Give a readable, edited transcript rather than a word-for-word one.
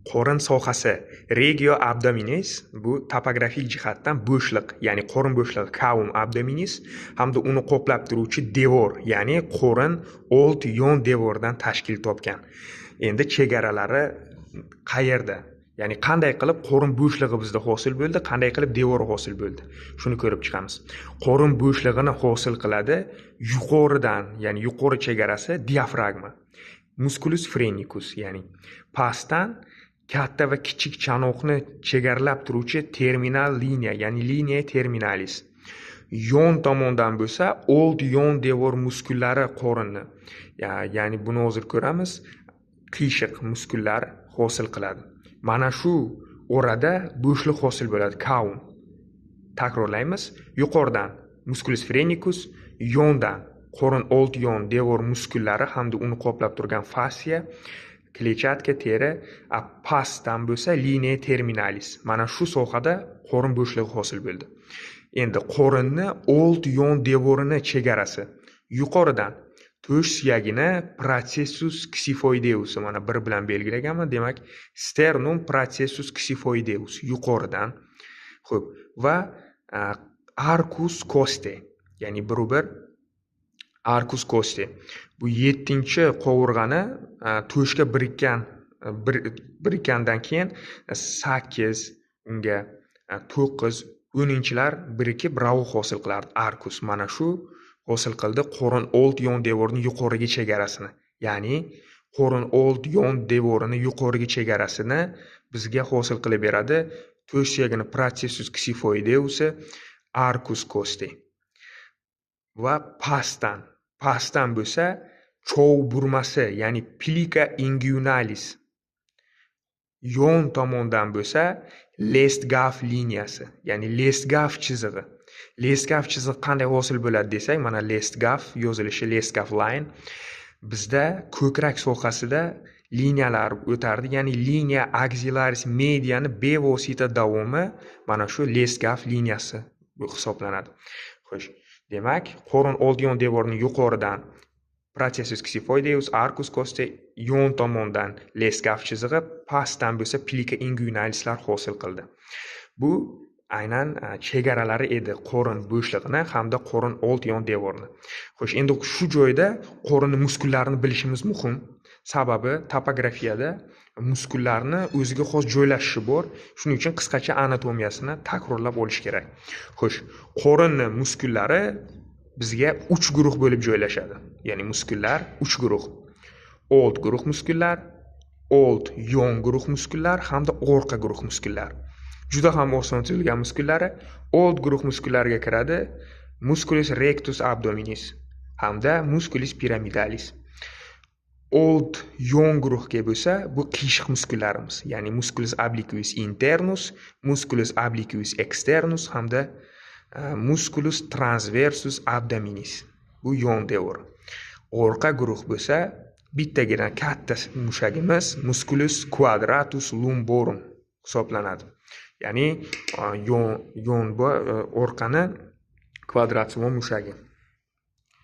Qorin sohasi, regio abdominis, bu topografik jihatdan bo'shliq, ya'ni qorin bo'shlig'i, cavum abdominis hamda uni qoplab turuvchi devor, ya'ni qorin old yon devordan tashkil topgan. Endi chegaralari qayerda? Ya'ni qanday qilib qorin bo'shlig'i bizda hosil bo'ldi, qanday qilib devor hosil bo'ldi? Shuni ko'rib chiqamiz. Qorin bo'shlig'ini hosil qiladi yuqoridan, ya'ni yuqori chegarasi diafragma, musculus phrenicus, ya'ni pastdan katta va kichik chanoqni chegaralab turuvchi terminal liniya, ya'ni liniya terminalis. Yon tomondan bo'lsa old yon devor muskullari qorinni, ya'ni buni hozir ko'ramiz, qiyshiq muskullar hosil qiladi. Mana shu orada bo'shliq hosil bo'ladi, cavum. Takrorlaymiz. Yuqoridan musculus phrenicus, yondan qorin old yon devor muskullari hamda uni qoplab turgan fasciya, kletchatka, teri, pastdan bo'lsa liniya terminalis. Mana shu sohada qorin bo'shlig'i hosil bo'ldi. Endi qorinni old yon devorini chegarasi yuqoridan to'sh suyagini processus xiphoideus, mana bir bilan belgilaganman, demak sternum processus xiphoideus yuqoridan. Xo'p, va arcus costae, ya'ni bir arcus costae. Bu 7-qovurg'ani to'shga birikkandan keyin 8, unga 9, 10-lar birikib ravo hosil qilardi arcus. Mana shu hosil qildi qorin old yon devorning yuqorigi chegarasini. Ya'ni qorin old yon devorini yuqorigi chegarasini bizga hosil qilib beradi to'sh suyagini processus xiphoideusi, arcus costae. Va pastdan bo'lsa chov burmasi, ya'ni plica inguinalis. Yon tomondan bo'lsa Lestgaf liniyasi, ya'ni Lestgaf chizig'i. Lestgaf chizig'i qanday hosil bo'ladi desak, mana Lestgaf yozilishi, Lestgaf line bizda ko'krak sohasida liniyalar o'tardi, ya'ni liniya axillaris mediani bevosita davomi mana shu Lestgaf liniyasi hisoblanadi. Xo'sh, demak, qorin old yon devorning yuqoridan processus xiphoideus, arcus costae, yon tomondan Lestgaf chizig'i, pastdan bo'lsa plica inguinalislar hosil qildi. Bu aynan chegaralari edi qorin bo'shlig'ini hamda qorin old yon devorni. Xo'sh, endi shu joyda qorinning muskullarini bilishimiz muhim. Sababi topografiyada muskullarni o'ziga xos joylashishi bor. Shuning uchun qisqacha anatomiyasini takrorlab olish kerak. Xo'sh, qorinning muskullari bizga 3 guruh bo'lib joylashadi. Ya'ni muskullar 3 guruh. Old guruh muskullar, old yon guruh muskullar hamda orqa guruh muskullar. Juda ham oson tuzilgan muskullari. Old guruh muskullariga kiradi musculus rectus abdominis hamda musculus pyramidalis. Old yon guruhga bo'lsa bu qiyshiq muskullarimiz, ya'ni musculus obliquus internus, musculus obliquus externus hamda musculus transversus abdominis. Bu yon devor. Orqa guruh bo'lsa bittagina katta mushagimiz musculus quadratus lumborum hisoblanadi. Ya'ni yon bu orqani kvadratsimon mushagi.